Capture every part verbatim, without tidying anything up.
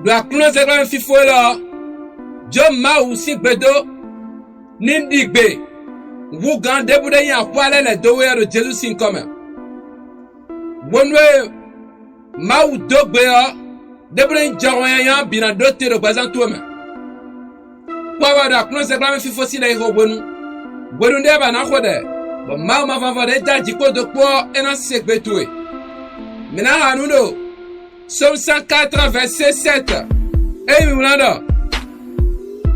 Ɖo Aklúnɔzɛ́ngbla mɛ fífó élɔ́ ɔ́, jó Mawu sín gbe dó ní ɖi gbe húgán ɖěbǔ ɖé nyi axwá lɛ́ɛ lɛ̌ dó we ɔ́ ɖo Jezu sín nyǐkɔ mɛ. Hwenu e Mawu dó gbe ɔ́, ɖěbǔ ɖé nyi jɔhɔn nyanya ɔ́ bǐ ná ɖó te ɖo gbɛzán towe mɛ. Kpɔ́ wɛ ɖo Aklúnɔzɛ́ngbla mɛ fífó sín ɖɛ yi xo hwenu. Hwenu ɖé wɛ ba ná xo ɖɛ, bɔ Mawu mavɔmavɔ ɖé dó aji kpó do kpó ɔ́, é ná se gbe towe. Mǐ ná ha nǔ ɖo Sɔ́mu cent quatre vɛ̌sé sɛ́t. Ényí mǐ wlán ɖɔ: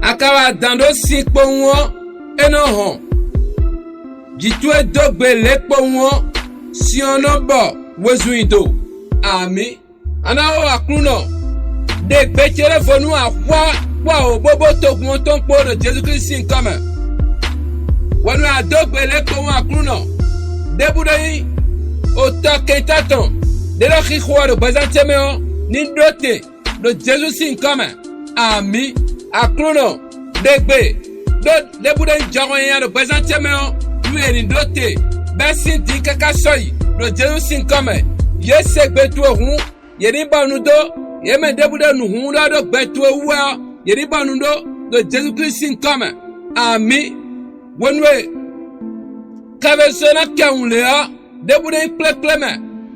"A ka wa adǎn ɖó sin kpowun ɔ́, é nɔ hɔn. Jǐ towe dó gbe lě kpowun ɔ́, sin ɔ́ nɔ bɔ wezun nyi do." Amǐ. A ná xo Aklúnɔ, ɖe gbe ce lɛ́ɛ vo nú axwá kpó awǒbóbó togun ɔ́ tɔn kpó ɖo Jezu Klísu sín nyǐkɔ mɛ. Hwenu e a dó gbe lě kpowun Aklúnɔ, ɖěbǔ ɖé nyí otɔ́ kɛntɔ́ tɔn ɖě nɔ xixo wɛ ɖo gbɛzán ce mɛ ɔ́, ní ɖó te ɖo Jezu sín nyǐkɔ mɛ. Amǐ. Aklúnɔ, ɖe gbe ɖó ɖěbǔ ɖé nyí jɔhɔn nyanya ɖo gbɛzán ce mɛ ɔ́, nú yě ní ɖó te bɛ́ sín din káká sɔ́yi ɖo Jezu sín nyǐkɔ mɛ. Yě se gbe towe hǔn, yě ní bɔ nu dó; yě mɛ ɖěbǔ ɖe nǔhúnɖɔ ɖó gbɛ towe wú wɛ ɔ́, yě ní bɔ nu ɖó ɖo Jezu Klísu sín nyǐkɔ mɛ. Amǐ. Hwenu e xɛvésónɔ kɛwun lě ɔ́, ɖěbǔ ɖé nyí kplékplémɛ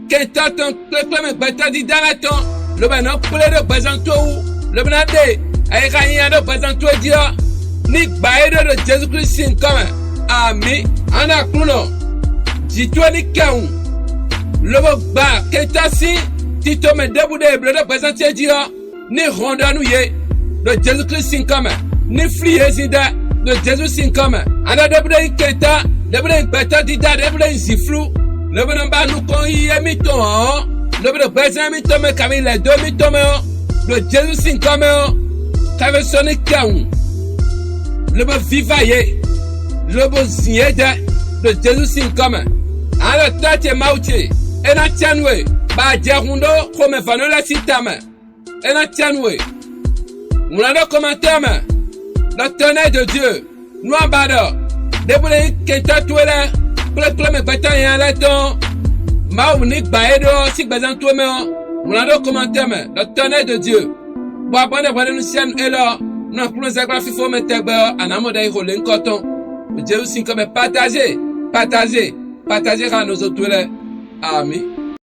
kɛntɔ́ tɔn, kplékplémɛ gbɛtɔ́ dídá lɛ́ɛ tɔn, lobo è nɔ kplé ɖó gbɛzán towe wú, lobo ná ɖe ayixa nyanya ɖó gbɛzán towe jí ɔ́, ní gbǎ é ɖó ɖo Jezu Klísu sín nyǐkɔ mɛ. Amǐ. An Aklúnɔ, jǐ towe ní kɛwun, lobo gba kɛntɔ́ sín tito mɛ ɖěbǔ ɖe è blǒ ɖó gbɛzán ce jí ɔ́, ní hɔn ɖɔ nú yě ɖo Jezu Klísu sín nyǐkɔ mɛ, ní flí yě zíndɛ́ ɖo Jezu sín nyǐkɔ mɛ. Aɖa ɖěbǔ ɖé nyí kɛntɔ́, ɖěbǔ ɖé nyí gbɛtɔ́ dídá, ɖěbǔ ɖé nyí zǐflú, lobo nɔ ba nukɔn yiyi émítɔn ǎ ɔ́, lobo ɖo gbɛzán émítɔn mɛ kaví lɛ̌ dó émítɔn mɛ ɔ́, ɖo Jezu sín nyǐkɔ mɛ ɔ́, xɛvésónɔ kɛwun, lobo víva yě, lobo zin yě dɛ́ ɖo Jezu sín nyǐkɔ mɛ. Alɔ Tɔ́ ce Mawu ce, é ná cɛ nú we, bɔ a jɛ hun ɖó xomɛvɔ̌nu lɛ́ɛ sín ta mɛ. É ná cɛ nú we. Wlǎn ɖó kɔmantɛ́ mɛ ɖɔ: "Tɔ́ nɛ́ ɖo Dieu, nú a ba ɖɔ ɖěbǔ lɛ́ɛ nyí kɛntɔ́ towe lɛ́ɛ kplé kplé mɛ gbɛtɔ́ nyanya lɛ́ɛ tɔn ɔ́, Mawu ní gbǎ é ɖó ɔ́ sín gbɛzán towe mɛ ɔ́, wlǎn ɖó kɔmantɛ́ mɛ ɖɔ: Tɔ́ nɛ́ ɖo Dieu." Bɔ a gbɔn ɖe hwɛɖénu siɛnu élɔ́ ɔ́, nú Aklúnɔzɛ́gbla fífó mɛ tɛgbɛ ɔ́, a nǎ mɔ ɖɛ yi xo lě nyǐkɔ tɔn. Ɖo Jezu sín nyǐkɔ mɛ, partagé, partagé, partagé xá nɔzo towe lɛ́ɛ. Amǐ.